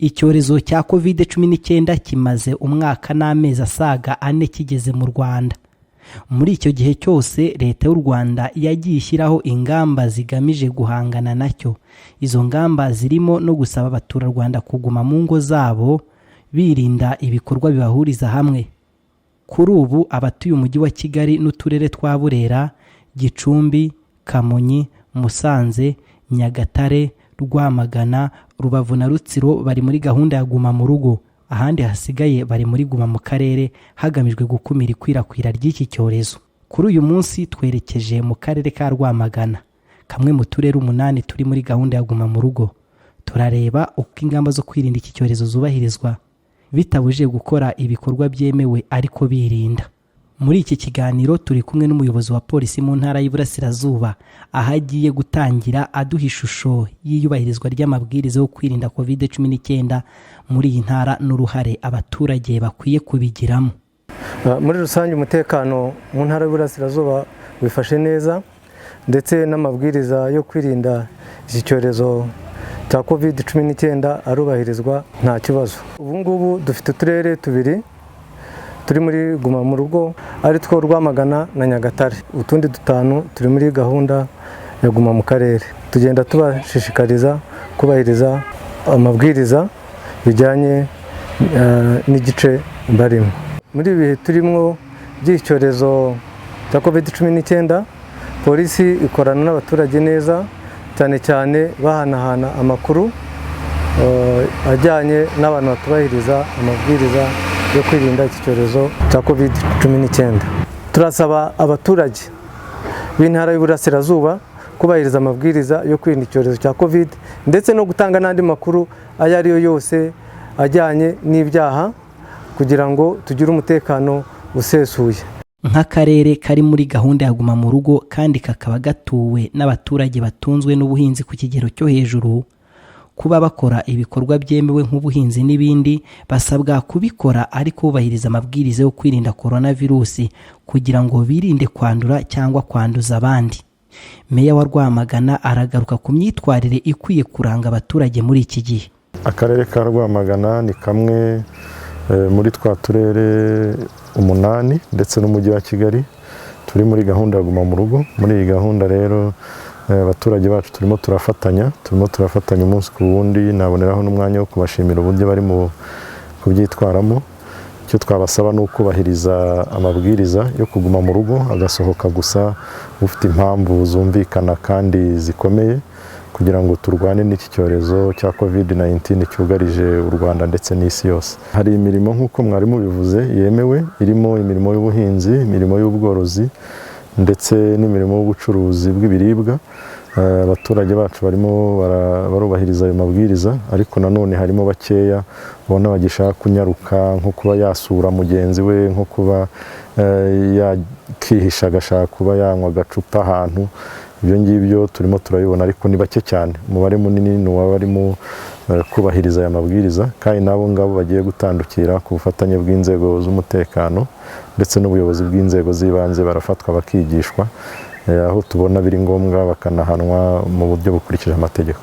Icyorezo cya Covid-19 kimaze umwaka n'amezi asaga 4 kigeze mu Rwanda. Muri icyo gihe cyose Leta y'u Rwanda yagiye ishyiraho ingamba zigamije guhangana nacyo. Izo ngamba zirimo no gusaba abaturarwanda kuguma mu ngo zabo birinda ibikorwa bibahuriza hamwe. Kuri ubu abatuye umujyi wa Kigali n'uturere twa Burera, Gicumbi, Kamonyi, Musanze, Nyagatare, Rwamagana, Rubavu na Rutsiro bari muri gahunda ya Guma mu rugo. Ahandi hasigaye bari muri Guma mu karere hagamijwe gukumira ikwirakwira ry'iki cyorezo. Kuri uyu munsi twerekeje mu karere ka Rwamagana, kamwe mu turere 8 turi muri gahunda ya Guma mu rugo. Turareba uko ingamba zo kwirinda iki cyorezo zubahirizwa bitabujije gukora ibikorwa byemewe ariko birinda. Muri iki kiganiro turi kumwe n'umuyobozi wa polisi mu ntara y'Iburasirazuba, aho agiye gutangira aduha ishusho y'iyubahirizwa ry'amabwiriza yo kwirinda Covid-19 muri iyi ntara n'uruhare abaturage bakwiye kubigiramo. Muri rusange umutekano mu ntara y'Iburasirazuba wifashe neza, ndetse n'amabwiriza yo kwirinda iki cyorezo cya Covid-19 arubahirizwa nta kibazo. Ubu ngubu dufite uturere 2 turi muri Guma mu rugo, ari two Rwamagana na Nyagatare. Utundi 5 turi muri gahunda ya Guma mu karere. Tugenda tubashishikariza kubahiriza amabwiriza bijyanye n'igice barimo. Muri ibi bihe turimo by'icyorezo cya Covid-19, polisi ikorana n'abaturage neza, cyane cyane bahanahana amakuru ajyanye n'abantu batubahiriza amabwiriza yo kwirinda iki cyorezo cya Covid-19. Turasaba abaturage b'intara y'Iburasirazuba kubahiriza amabwiriza yo kwirinda icyorezo cya Covid, ndetse no gutanga n'andi makuru ayo ari yo yose ajyanye n'ibyaha, kugira ngo tugire umutekano usesuye. Nk'akarere kari muri gahunda ya Guma mu rugo kandi kakaba gatuwe n'abaturage batunzwe n'ubuhinzi ku kigero cyo hejuru, kuba bakora ibikorwa byemewe nk'ubuhinzi n'ibindi basabwa kubikora ariko bubahiriza amabwiriza yo kwirinda coronavirus kugira ngo birinde kwandura cyangwa kwanduza abandi. Meya wa Rwamagana aragaruka ku myitwarire ikwiye kuranga abaturage muri iki gihe. Akarere ka Rwamagana ni kamwe muri twa turere 8 ndetse n'umujyi wa Kigali turi muri gahunda ya Guma mu rugo. Muri iyi gahunda rero abaturage bacu turimo turafatanya umunsi ku wundi. Naboneraho n'umwanya wo kubashimira uburyo bari mu kubyitwaramo. Icyo twabasaba ni ukubahiriza amabwiriza yo kuguma mu rugo, agasohoka gusa ufite impamvu zumvikana kandi zikomeye, kugira ngo turwane n'iki cyorezo cya Covid-19 cyugarije u Rwanda ndetse n'isi yose. Hari imirimo nk'uko mwari mubivuze yemewe, irimo imirimo y'ubuhinzi, imirimo y'ubworozi ndetse n'imirimo y'ubucuruzi bw'ibiribwa. Abaturage bacu barimo barubahiriza ayo mabwiriza, ariko nanone harimo bakeya ubona bagishaka kunyaruka, nko kuba yasura mugenzi we, nko kuba yakihisha agashaka kuba yanywa agacupa ahantu. Ibyo ngibyo turimo turabibona, ariko ni bake cyane. Umubare munini ni uw'abarimo kubahiriza aya mabwiriza, kandi n'abo ngabo bagiye gutandukira ku bufatanye bw'inzego z'umutekano ndetse n'ubuyobozi bw'inzego z'ibanze, barafatwa bakigishwa, aho tubona biri ngombwa bakanahanwa mu buryo bukurikije amategeko.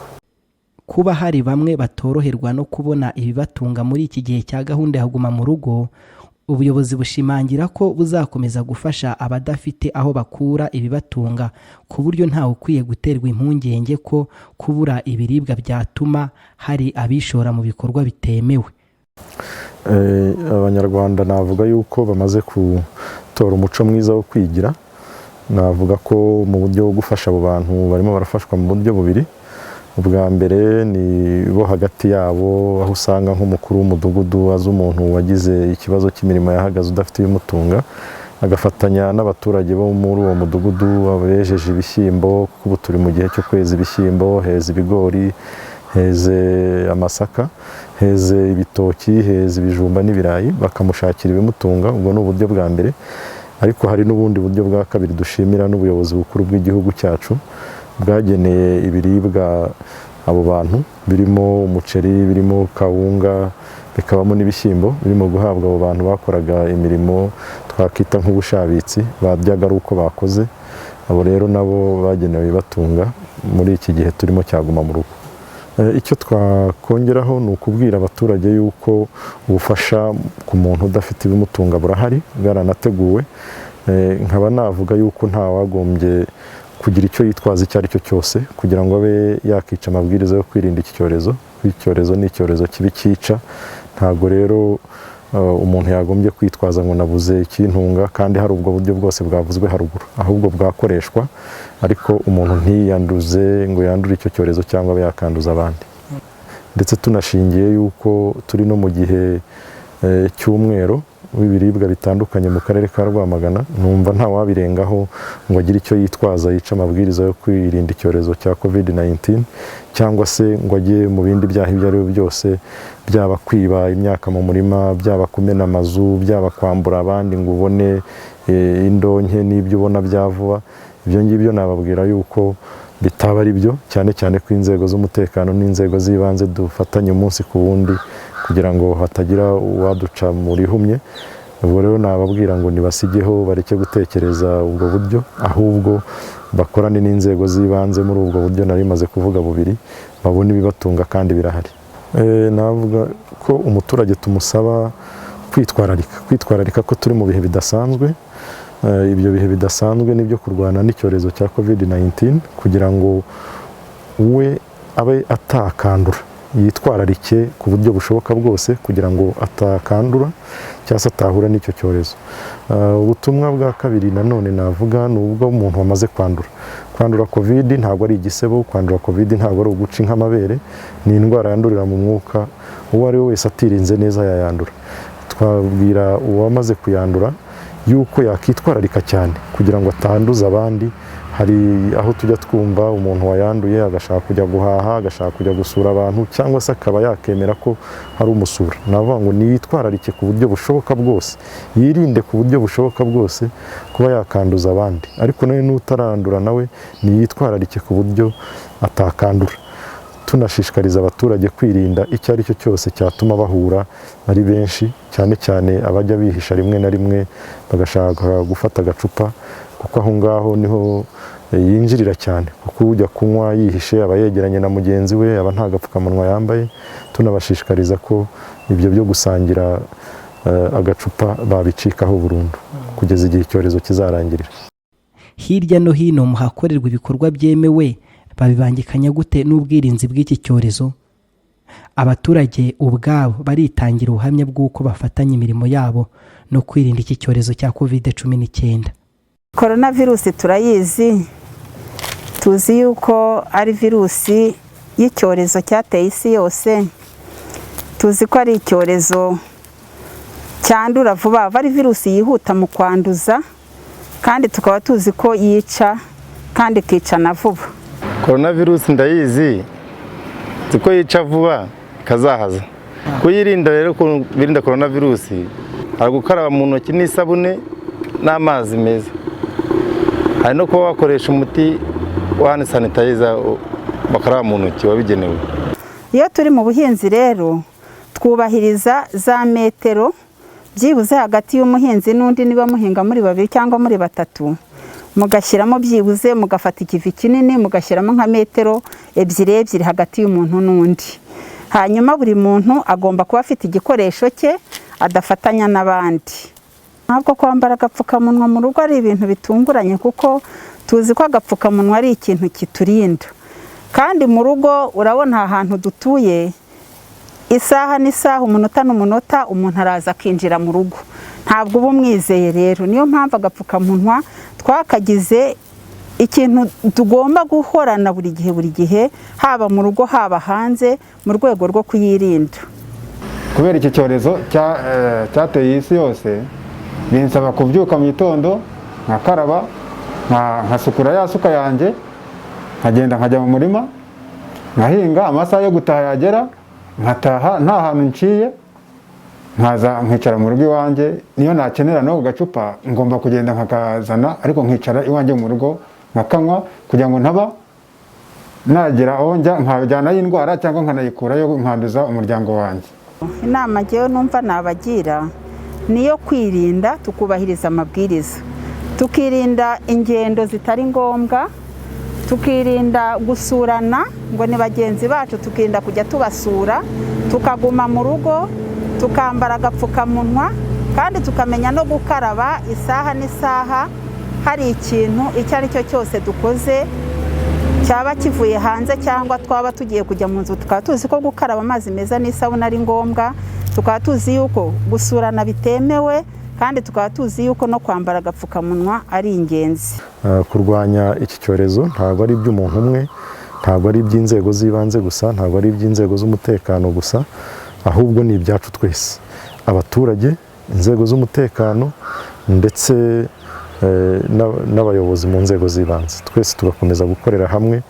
Kuba hari bamwe batoroherwa no kubona ibibatunga muri iki gihe cya gahunda ya Guma mu rugo, ubuyobozi bushimangira ko buzakomeza gufasha abadafite aho bakura ibibatunga, ku buryo ntawe ukwiye guterwa impungenge ko kubura ibiribwa byatuma hari abishora mu bikorwa bitemewe. Abanyarwanda navuga yuko bamaze gutora umuco mwiza wo kwigira. Navuga ko mu buryo bwo gufasha abo bantu barimo barafashwa mu buryo bubiri. Ubwa mbere ni bo hagati yabo, aho usanga nk'umukuru w'umudugudu azi umuntu wagize ikibazo cy'imirimo yahagaze udafite ibimutunga, agafatanya n'abaturage bo muri uwo mudugudu bejeje ibishyimbo, kuko ubu turi mu gihe cyo kweza ibishyimbo, heza ibigori, heze amasaka, heze ibitoki, heze ibijumba n'ibirayi, bakamushakira ibimutunga. Ubwo ni uburyo bwa mbere. Ariko hari n'ubundi buryo bwa kabiri dushimira n'ubuyobozi bukuru bw'igihugu cyacu bwageneye ibiribwa abo bantu, birimo umuceri, birimo kawunga, bikabamo n'ibishyimbo, birimo guhabwa abo bantu bakoraga imirimo twakita nk'ubushabitsi, baryaga ari uko bakoze. Abo rero nabo bagenewe ibibatunga muri iki gihe turimo cya Guma mu rugo. Icyo twakongeraho ni ukubwira abaturage yuko ubufasha ku muntu udafite ibimutunga burahari, bwaranateguwe. Nkaba navuga yuko ntawagombye kugira icyo yitwaza icyo ari cyo cyose kugira ngo abe yakica amabwiriza yo kwirinda iki cyorezo. Icyorezo ni icyorezo kibi cyica, ntabwo rero umuntu yagombye kwitwaza ngo nabuze ikintunga kandi hari ubwo buryo bwose bwavuzwe haruguru, ahubwo bwakoreshwa ariko umuntu ntiyanduze ngo yandure icyo cyorezo cyangwa abe yakanduza abandi. Ndetse tunashingiye yuko turi no mu gihe cy'umwero w'ibiribwa bitandukanye mu karere ka Rwamagana, numva nta wabirengaho ngo agire icyo yitwaza yica amabwiriza yo kwirinda icyorezo cya COVID-19 cyangwa se ngo ajye mu bindi byaha ibyo ari byo byose, byaba kwiba imyaka mu murima, byaba kumena amazu, byaba kwambura abandi ngo ubone indonke n'ibyo ubona bya vuba. Ibyo ngibyo nababwira yuko bitaba ari byo, cyane cyane ko inzego z'umutekano n'inzego z'ibanze dufatanye umunsi ku wundi kugira ngo hatagira uwaduca mu rihumye. Ubwo rero nababwira ngo nibasigeho, bareke gutekereza ubwo buryo, ahubwo bakorane n'inzego z'ibanze muri ubwo buryo nari maze kuvuga bubiri, babone ibibatunga kandi birahari. Navuga ko umuturage tumusaba kwitwararika ko turi mu bihe bidasanzwe. Ibyo bihe bidasanzwe nibyo kurwana n'icyorezo cya COVID-19 kugira ngo we abe atakandura, yitwararike ku buryo bushoboka bwose kugira ngo atakandura cyangwa se atahura n'icyo cyorezo. Ubutumwa bwa kabiri nanone navuga ni ubwo umuntu wamaze kwandura. Kwandura COVID ntabwo ari igisebo, kwandura COVID ntabwo ari uguca inka amabere, ni indwara yandurira mu mwuka, uwo ari we wese atirinze neza yayandura. Twabwira uwamaze kuyandura yuko yakitwararika cyane kugira ngo atanduza abandi. Hari aho tujya twumva umuntu wayanduye agashaka kujya guhaha, agashaka kujya gusura abantu, cyangwa se akaba yakemera ko hari umusura. Navuga ngo niyitwararike ku buryo bushoboka bwose, yirinde ku buryo bushoboka bwose kuba yakanduza abandi, ariko nawe n'utarandura nawe niyitwararike ku buryo atakandura. Tunashishikariza abaturage kwirinda icyo ari cyo cyose cyatuma bahura ari benshi, cyane cyane abajya bihisha rimwe na rimwe bagashaka gufata agacupa, kuko aho ngaho niho yinjirira cyane, kuko ujya kunywa yihishe aba yegeranye na mugenzi we, aba nta gapfukamunwa yambaye. Tunabashishikariza ko ibyo byo gusangira agacupa babicikaho burundu kugeza igihe icyorezo kizarangirira. Hirya no hino mu hakorerwa ibikorwa byemewe babibangikanya gute n'ubwirinzi bw'iki cyorezo? Abaturage ubwabo baritangira ubuhamya bw'uko bafatanya imirimo yabo no kwirinda iki cyorezo cya COVID-19. Korona virusi turayizi, tuzi yuko ari virusi y'icyorezo cyateye isi yose, tuzi ko ari icyorezo cyandura vuba, ari virusi yihuta mu kwanduza, kandi tukaba tuzi ko yica kandi ikica na vuba. Korona virusi ndayizi, nzi ko yica vuba ikazahaza. Kuyirinda rero, birinda korona virusi, hari gukaraba mu ntoki n'isabune n'amazi meza, hari no kuba wakoresha umuti wa hand sanitizer bakaraba mu ntoki wabigenewe. Iyo turi mu buhinzi rero twubahiriza za metero byibuze hagati y'umuhinzi n'undi, niba muhinga muri babiri cyangwa muri batatu, mugashyiramo byibuze, mugafata ikivi kinini mugashyiramo nka metero 2 hagati y'umuntu n'undi. Hanyuma buri muntu agomba kuba afite igikoresho cye adafatanya n'abandi. Ntabwo kwambara agapfukamunwa mu rugo ari ibintu bitunguranye, kuko tuzi ko agapfukamunwa ari ikintu kiturinda. Kandi mu rugo urabona ahantu dutuye, isaha n'isaha, umunota n'umunota, umuntu araza akinjira mu rugo, ntabwo uba umwizeye. Rero niyo mpamvu agapfukamunwa twakagize ikintu tugomba guhorana buri gihe buri gihe, haba mu rugo haba hanze, mu rwego rwo kuyirinda. Kubera iki cyorezo cyateye isi yose, binsaba kubyuka mu gitondo nkakaraba, nkasukura ya suka yanjye, nkagenda nkajya mu murima nkahinga, amasaha yo gutaha yagera nkataha nta hantu nciye, nkaza nkicara mu rugo iwanjye. Niyo nakenera no gacupa ngomba kugenda nkakazana, ariko nkicara iwanjye mu rugo nkakanywa kugira ngo ntaba nagera aho njya nkajyanayo indwara cyangwa nkanayikurayo nkanduza umuryango wanjye. Inama ngewe numva nabagira niyo kwirinda, tukubahiriza amabwiriza, tukirinda ingendo zitari ngombwa, Tukirinda gusurana ngo ni bagenzi bacu, tukirinda kujya tubasura, tukaguma mu rugo, tukambara agapfukamunwa, kandi tukamenya no gukaraba isaha n'isaha. Hari ikintu icyo ari cyo cyose dukoze cyaba kivuye hanze cyangwa twaba tugiye kujya mu nzu, tukaba tuzi ko gukaraba amazi meza n'isabune ari ngombwa, tukaba tuzi yuko gusurana bitemewe, kandi tukaba tuzi yuko no kwambara agapfukamunwa ari ingenzi. Kurwanya iki cyorezo ntabwo ari iby'umuntu umwe, ntabwo ari iby'inzego z'ibanze gusa, ntabwo ari iby'inzego z'umutekano gusa, ahubwo ni ibyacu twese, abaturage, inzego z'umutekano ndetse n'abayobozi mu nzego z'ibanze. Twese tugakomeza gukorera hamwe,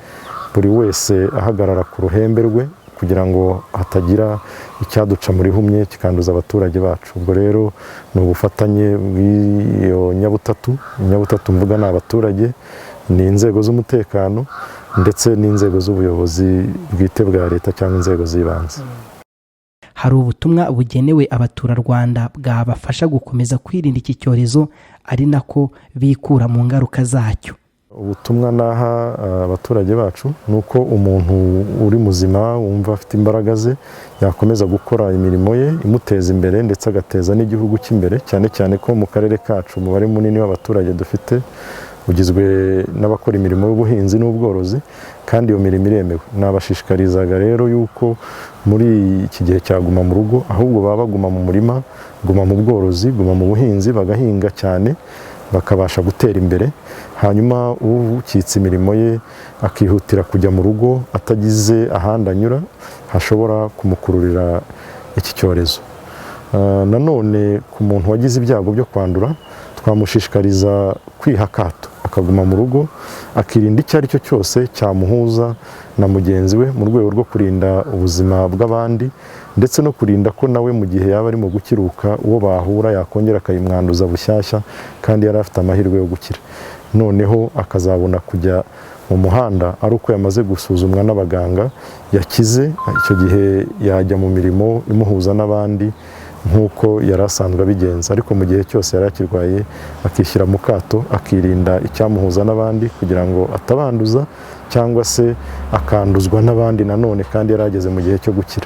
buri wese ahagarara ku ruhembe rwe kugira ngo hatagira icyaduca muri humye kikanduza abaturage bacu. Ubwo rero ni ubufatanye bw'iyo nyabutatu. Inyabutatu mvuga ni abaturage, ni inzego z'umutekano ndetse n'inzego z'ubuyobozi bwite bwa leta cyangwa inzego z'ibanze. Hari ubutumwa bugenewe abaturarwanda bwabafasha gukomeza kwirinda iki cyorezo, ari nako bikura mu ngaruka zacyo. Ubutumwa naha abaturage bacu ni uko umuntu uri muzima wumva afite imbaraga ze yakomeza gukora imirimo ye imuteza imbere ndetse agateza n'igihugu cy'imbere, cyane cyane ko mu karere kacu umubare munini w'abaturage dufite ugizwe n'abakora imirimo y'ubuhinzi n'ubworozi, kandi iyo mirimo iremewe. Nabashishikarizaga rero yuko muri iki gihe cya guma mu rugo ahubwo baba baguma mu murima, guma mu bworozi, guma mu buhinzi, bagahinga cyane bakabasha gutera imbere. Hanyuma ukitse imirimo ye akihutira kujya mu rugo atagize ahandi anyura hashobora kumukururira iki cyorezo. Nanone ku muntu wagize ibyago byo kwandura twamushishikariza kwiha akato, akaguma mu rugo, akirinda icyo ari cyo cyose cyamuhuza na mugenzi we mu rwego rwo kurinda ubuzima bw'abandi ndetse no kurinda ko nawe mu gihe yaba arimo gukiruka uwo bahura yakongera akayimwanduza bushyashya kandi yari afite amahirwe yo gukira. Noneho akazabona kujya mu muhanda ari uko yamaze gusuzumwa n'abaganga yakize, icyo gihe yajya mu mirimo imuhuza n'abandi nk'uko yari asanzwe abigenza. Ariko mu gihe cyose yari akirwaye akishyira mu kato, akirinda icyamuhuza n'abandi kugira ngo atabanduza cyangwa se akanduzwa n'abandi nanone kandi yari ageze mu gihe cyo gukira.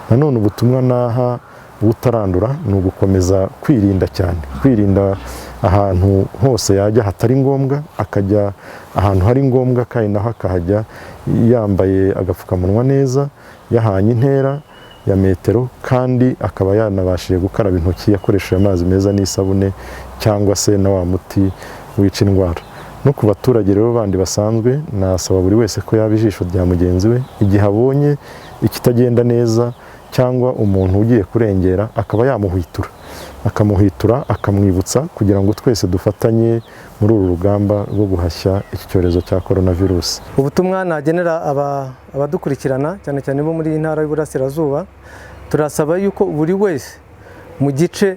Nanone ubutumwa naha utarandura ni ugukomeza kwirinda cyane, kwirinda ahantu hose yajya hatari ngombwa, akajya ahantu hari ngombwa kandi naho akahajya yambaye agapfukamunwa neza, yahanye intera ya metero, kandi akaba yanabashije gukaraba intoki yakoresheje amazi meza n'isabune cyangwa se na wa muti wica indwara. No ku baturage rero bandi basanzwe nasaba buri wese ko yaba ijisho rya mugenzi we, igihe abonye ikitagenda neza cyangwa umuntu ugiye kurengera akaba yamuhwitura, akamuhwitura, akamwibutsa kugira ngo twese dufatanye muri uru rugamba rwo guhashya iki cyorezo cya coronavirus. Ubutumwa nagenera abadukurikirana cyane cyane bo muri intara y'Iburasirazuba, turasaba yuko buri wese mu gice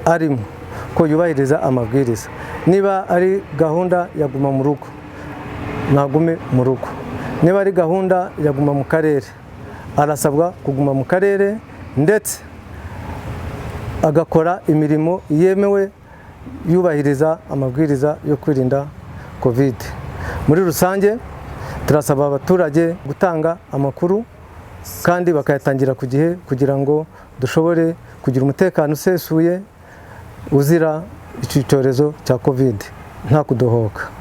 arimo ko yubahiriza amabwiriza. Niba ari gahunda ya guma mu rugo, nagume mu rugo. Niba ari gahunda ya guma mu karere, arasabwa kuguma mu karere ndetse agakora imirimo yemewe yubahiriza amabwiriza yo kwirinda Covid. Muri rusange turasaba abaturage gutanga amakuru kandi bakayatangira ku gihe kugira ngo dushobore kugira umutekano usesuye uzira iki cyorezo cya Covid nta kudohoka.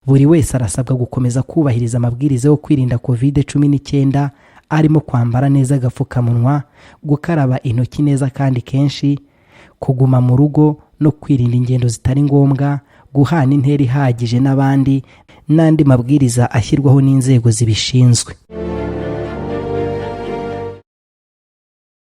Buri wese arasabwa gukomeza kubahiriza amabwiriza yo kwirinda Covid-19, arimo kwambara neza agapfukamunwa, gukaraba intoki neza kandi kenshi, kuguma mu rugo no kwirinda ingendo zitari ngombwa, guhana intera ihagije n'abandi, n'andi mabwiriza ashyirwaho n'inzego zibishinzwe.